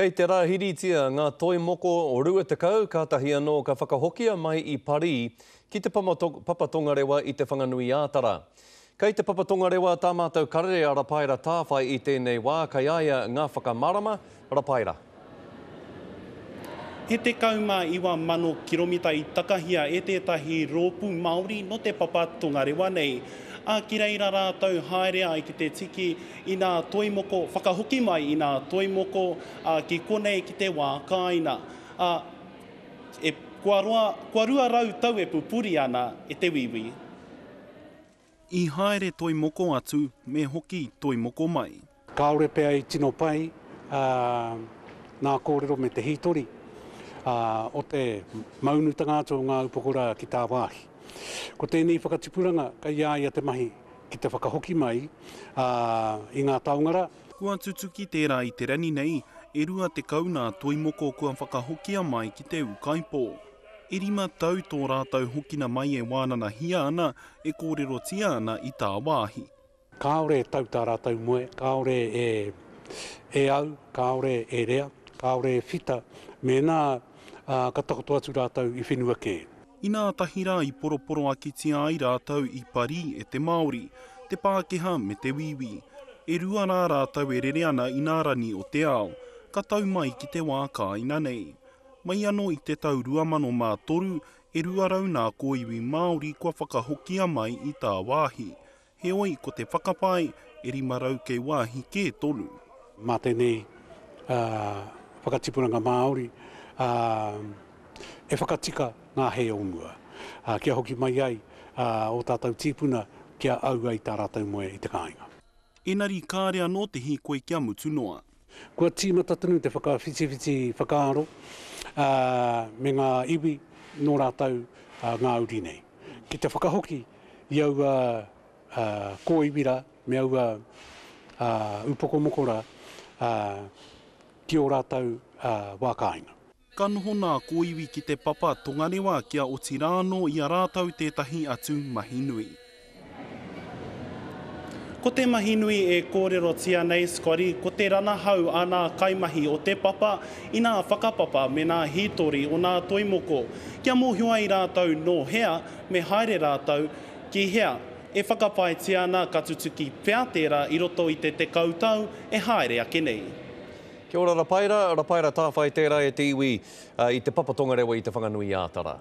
Kei te rāhiritia ngā toi moko 20 kātahi anō ka whakahokia mai i Parī ki te Papa Tongarewa i Te Whanganui-ā-Tara. Kei te Papa Tongarewa tā mātou karere a Rapaera Tāwhai i tēnei wā, kei a ia ngā whakamārama. Rapaera. He 19,000 kiromita i takahia e tētahi rōpū Māori nō te Papa Tongarewa nei. Ā, ki reira rātou haere ai ki te tiki i nā toi moko, whakahoki mai i nā toi moko, ā, ki konei ki te wā kāina. Ā, e, kua roa, kua 200 tau e pupuri ana e te Wīwī. I haere toi moko atu, me hoki toi moko mai. Kāore pea i tino pai ngā kōrero me te hītori o te maunutanga atu o ngā upoko rā ki tāwāhi. Ko tēnei whakatipuranga kei a ia te mahi ki te whakahoki mai i ngā taonga rā. Kua tutuki tērā i te rangi nei, e 20 nā toi moko kua whakahokia mai ki te ūkaipō. E rima tau tō rātou hokina mai e wānanahia ana, e kōrerotia ana i tāwāhi. Kāore e tau tā rātou moe, kāore e e au, kāore e rea, kāore e whita mēnā ka takoto atu rātou i whenua kē. Inā tahi rā i poroporoakitia ai rātou i Parī e te Māori, te Pākehā me te Wīwī. E rua rā rātou e rere ana i nā rani o te ao, ka tau mai ki te wā kāina nei. Mai anō i te tau 2003, e 200 nā kōiwi Māori kua whakahokia mai i tāwāhi. Heoi, ko te whakapae, e 500 kei wāhi kē tonu. Mā tēnei whakatipuranga Māori e whakatika ngā hē o mua, kia hoki mai ai ō tātou tīpuna kia au ai tā rātou moe i te kāinga. Engari kāre anō te hīkoi kia mutu noa. Kua tīmata tonu te whakawhitiwhiti whakaaro me ngā iwi nō rātou ngā uri nei. Ki te whakahoki i aua kōiwi rā me aua upoko moko rā ki ō rātou wā kāinga. Ka noho nā kōiwi ki te papa tongarewa kia oti rā anō i a rātou tētahi atu mahi nui. Ko te mahi nui e kōrerotia nei, Scotty, ko te ranahau a nā kaimahi o te papa i nā whakapapa me nā hītori o nā toi moko, kia mōhio ai rātou nō hea me haere rātou ki hea. E whakapaetia ana ka tutuki pea tērā i roto i te tekau tau e haere ake nei. Kia ora Rapaera, Rapaera Tāwhai tērā e te iwi i te Papa Tongarewa i Te Whanganui-ā-Tara.